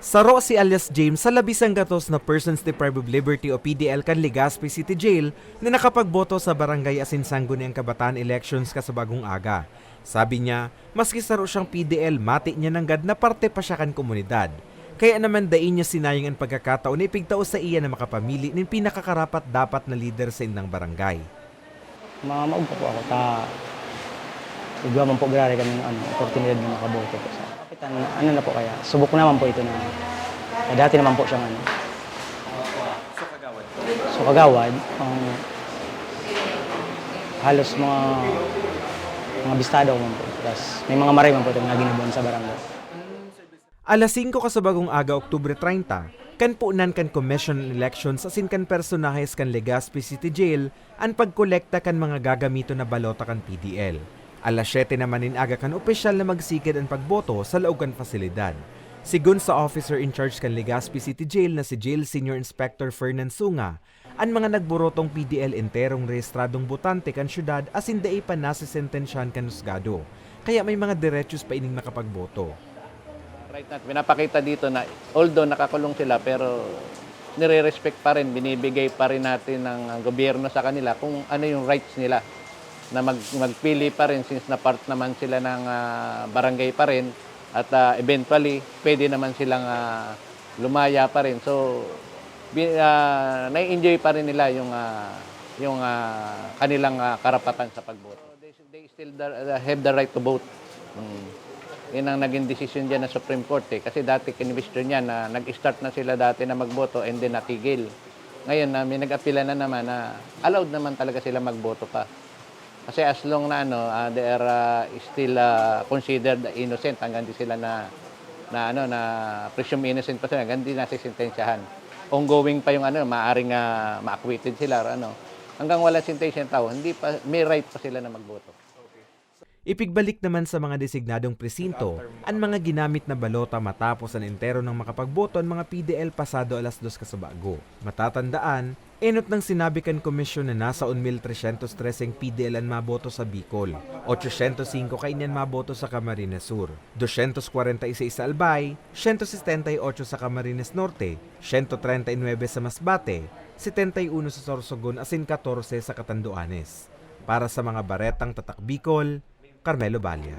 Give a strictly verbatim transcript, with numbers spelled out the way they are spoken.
Saro si alias James sa labisang gatos na Persons Deprived of Liberty o P D L kan Legazpi City Jail na nakapagboto sa barangay asin sangguniang kabataan elections kasabagong aga. Sabi niya, maski saro siyang P D L, mati niya nanggad na parte pa siya kan komunidad. Kaya naman dai niya sinayang an pagkakataon na ipigtao saiya na makapamili nin pinakakarapat-dapat na lider sa indang barangay. Mamaog pa po ako ta igwa man po grabe kaming ano, oportunidad na makaboto po sa kapitan. Ano na po kaya, subok naman po ito na eh, dati naman po siyang ano. So kagawad, ang halos mga mga bistado ko man po. Tapos may mga maray man po ito na ginabuhan sa barangay. Alas singko kasabagong aga, Oktubre treinta, kan punan kan Commission on Elections asin kan personahes kan Legazpi City Jail an pagkolekta kan mga gagamiton na balota kan P D L. Alas siyete naman nin aga kan opisyal na magsigad an pagboto sa laog kan pasilidad. Sigon sa officer in charge kan Legazpi City Jail na si Jail Senior Inspector Fernan Sunga, an mga nagborotong P D L enterong rehistradong botante kan syudad asin dai pa nasesentensyahan kan husgado, kaya may mga derechos pa ining makapagboto. Right na, pinapakita dito na although nakakulong sila pero nire-respect pa rin, binibigay pa rin natin ng ah, gobyerno sa kanila kung ano yung rights nila na mag, magpili pa rin since na part naman sila ng ah, barangay pa rin at ah, eventually pwede naman silang ah, lumaya pa rin. So bi, ah, nai-enjoy pa rin nila yung ah, yung ah, kanilang ah, karapatan sa pagboto. They, they still the, the, have the right to vote. Mm. Yan ang naging desisyon dyan ng Supreme Court eh. Kasi dati kinwestiyon niya na nag-start na sila dati na magboto and then natigil. Ngayon na may nag-apila na naman na allowed naman talaga sila magboto pa. Kasi as long na ano, ah, they are ah, still ah, considered innocent hanggang di sila na na ano na presume innocent pa sila hanggang di nasisentensyahan. Ongoing pa yung ano, maaring ah, ma-acquitted sila or ano. Hanggang wala sentensya ng tao, hindi pa may right pa sila na magboto. Ipigbalik naman sa mga designadong presinto an mga ginamit na balota matapos an entero nang makapagboto an mga P D L pasado alas dos kasabago. Matatandaan, enot nang sinabi kan komisyon na nasa un mil tresyentos trese ang P D L an maboto sa Bicol, ochosyentos singko kaini an maboto sa Camarines Sur, dosyentos kwarenta y seis sa Albay, siyento setenta y ocho sa Camarines Norte, siyento treinta y nuebe sa Masbate, setenta y uno sa Sorsogon asin katorse sa Catanduanes. Para sa mga Baretang Tatak Bicol, Carmelo Balla.